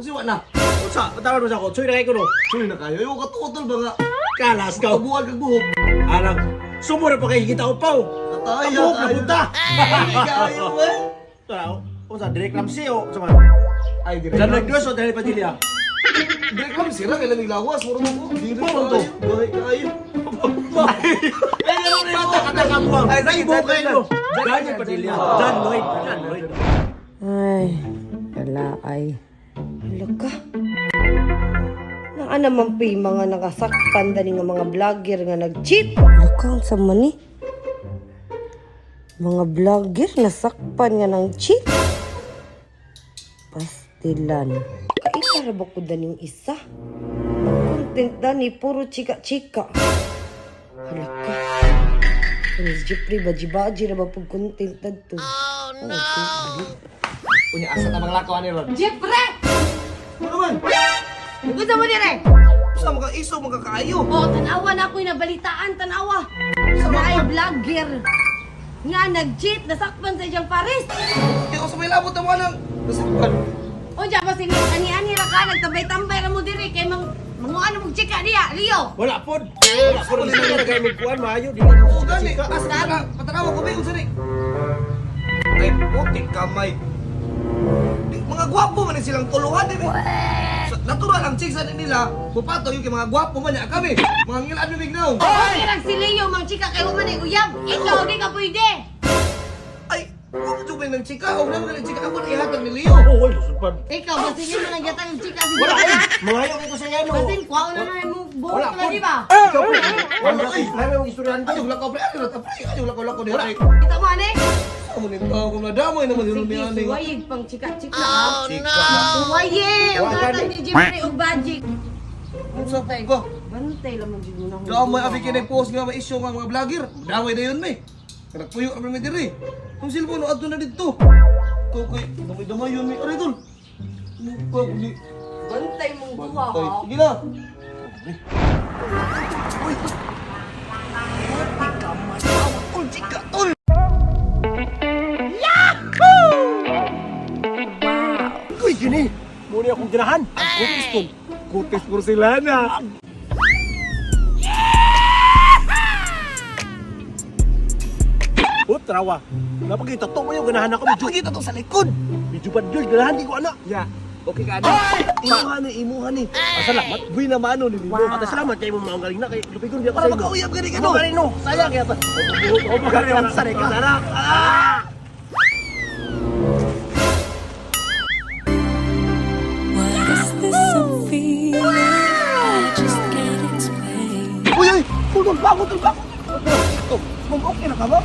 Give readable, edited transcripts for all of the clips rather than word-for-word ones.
Usiwa na. Unsa? Patawad mo sa ako. Tsuy na kay ko no. Suy na kayo. Ayaw ka tuotol ba nga? Kalas ka. Kabuhan kag buhok. Alang, sumura pa kay kita upaw. Atay, Ang buhok na atay. punta. Ay, kayo eh. Tara, unsa direct lamsi o unsa man? Ay, direct. John Lloyd Cruz o Daniel Padilla? Direct lang sira kay lamig lawas muro mo ko. Direct Mao to. Buhay kayo. Ay, ano na yung bata ka buwang? Ay, sige, buhok John kayo. Lloyd. Daniel Padilla. John Lloyd. John Lloyd. Ay, wala ay. Hala ka. Naa naman pa yung mga nakasakpan dani nga mga vlogger nga nag-cheat. Hala ka, ang sama ni. Mga vlogger nasakpan nga ng cheat. Pastilan. Kaila ra ba ko daning isa? Ang content dani, puro chika-chika. Hala ka. Ano si Jeffrey, baji-baji ra ba pag content dadto? Oh, no. Unya asa ta mga lakaw ani ron. Jeffrey! Ano man? Gusto mo dire? Sa mga iso mga kaayo. Oh, tanawa na ako'y nabalitaan, tanawa. Na ay vlogger. Nga nag-cheat, nasakpan sa iyang Paris. Kaya sa may labot ang mga nang nasakpan. O diya ba sini ani-ani ra ka nagtambay-tambay ra mo dire kay mang manguan mo chika diya, Leo. Wala pod. Wala pod. Hindi na kayo magkuhan, maayo. Di na Oo gani. Asa ka? Patanawa ko ba unsa ni? Ay, putik kamay. Di, mga gwapo man ni silang tuluhan di. So, natural ang chicks ani nila, pupato yung kay mga gwapo man niya kami. Mga ngilan mi bignaw. Okay lang si Leo mang chika kay human ay uyab. Ikaw di ka pwede. Ay, kung jud ng chika, og naman ng chika ako na ihatag ni Leo. Oh, wala sulpan. Ikaw basin mo nang yatang chika si Wala Jeffrey. ay. Mangayo kay ko sa ano. Basin kuha na na mo buhok Wala na pod. di ba? Ikaw pod. Wala ay. May mga istoryahan Ayaw lakaw pre, ayaw lakaw pre, ayaw lakaw lakaw diha. Ay, Kita mo ani? sa mo nito ako na damay naman yun Sige, ni ani. suwayig pang chika-chika. Oh, Chika. Suwaye! Ug Wala hatag ni Jeffrey og budget. Unsa ba? Bantay lamang jud mo na akong Damay duha. abi kini post nga may issue nga mga vlogger. Damay dayon mi. Nagpuyo kami mi diri. Ang cellphone adto na didto. Tukoy, damay damay yun mi. Aray tol. Mukha ko ni Bantay mong duha Bantay. ha. Sige na. Uy. Mati ka masawa. Tol, chika, tol. Wow. Uy, gini. Muna akong ganahan. Ang kutis tol. Kutis porcelana. Oh, trawa. Napakita to mo yung ganahan ako. Medyo, Pakita to sa likod. medyo bandol. Ganahan di ko anak. Ya. Okay ka na. Imuha ni, imuha ni. Ah, salamat. Buy na mano ni Lino. Wow. Ate, salamat kayo mo maong galing na. Kay lupigon di ako Para sa inyo. makauyab gani ka Ano no. gani no? Sayang kaya ta. Oh, magaling ang Sanay ka. Sarap. Ah! What is this I'm feeling? I just can't explain. Uy, uy! Tol, bago, tol, bago! Ito, ma'am, okay na ka ba?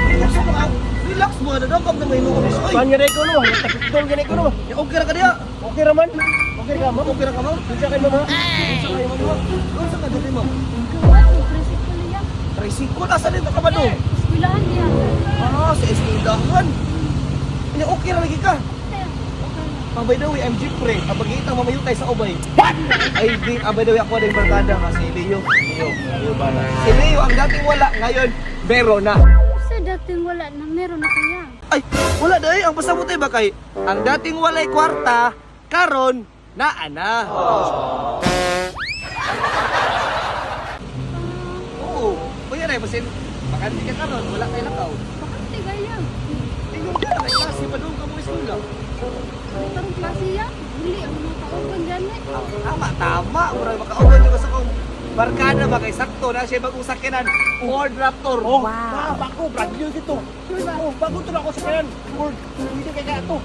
Relax mo ka. Relax mo, nadagap na may nukom. Ay, Kuan gani ko no. Tapitol gani ko no. okay ra ka diya. Okay ra man. Okay ra ma'am. Okay ra ka, ma'am? Unsa kay ma'am? ha? Unsa kayo, ma'am? Unsa ka diri, ma'am? Gawa ko, tricycle niya. Tricycle, asa dito ka ba do? Eskwelahan niya. Ah, sa eskwelahan. Nya, okay ra lagi ka. Ah, by the way, I'm Jeffrey. Ang pag-iitang mamayutay sa Ubay. What? Ay, di, ah, by the way, ako din barkada ka si Leo. Leo, Leo bala. Si Leo, ang dating wala, ngayon, meron na. Sa dating wala na, meron na kaya. Ay, wala dahil. Ang pasabot ay ba kay, ang dating walay kwarta, karon naa na. Oo. Kuya rin, basin, bakante ka karon, wala kay lakaw. Bakante gaya. Tingnan ka na, kay klase pa doon ka mo eskwela. Tarong klase ya. Huli ang mga kauban dyan eh. Tama, tama. Murag makauban jud ka sa kong barkada ba kay sakto na siya bagong sakyanan. Ford Raptor. Oh, wow. Bago, brand new dito. Oh, bago to na ako sa kayan. Ford, pwede kay kaya to.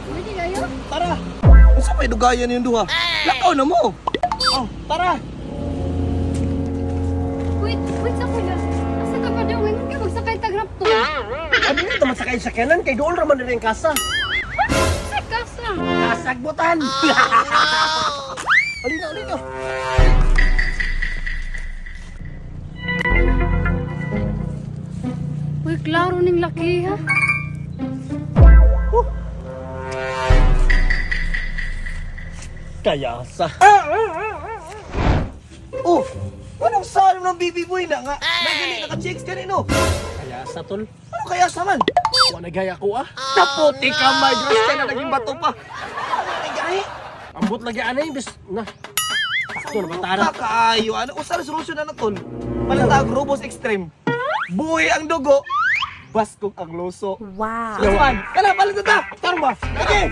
Pwede kayo? Tara. Unsa may dugayan yung duha? Lakaw na mo. Oh, tara. Wait, wait sa kuya. Asa ka pa daw? Ngayon ka magsakay tag Raptor. Ano yun, taman sakay sa kayanan kay dool ra man diri ang kasa. Sa kasa. Kasagbutan. Alina, alina. Uy, klaro ning laki ha. Kaya sa. Oh, anong saan ng baby boy na nga? Nagali naka-chicks kanino? Kaya sa tol. Ano kaya sa man? Wa nagaya ko ah. Naputi ka, my Diyos ka na naging bato pa. Ano Eh, Ambot lagi ani bis na. Sakto na ba Ka kaayo. Ano usa ra solusyon na tol? Palitag Robos Extreme. Buhi ang dugo, baskog ang luso. Wow. Wow. Kana palit na ta. Taro ba? Okay.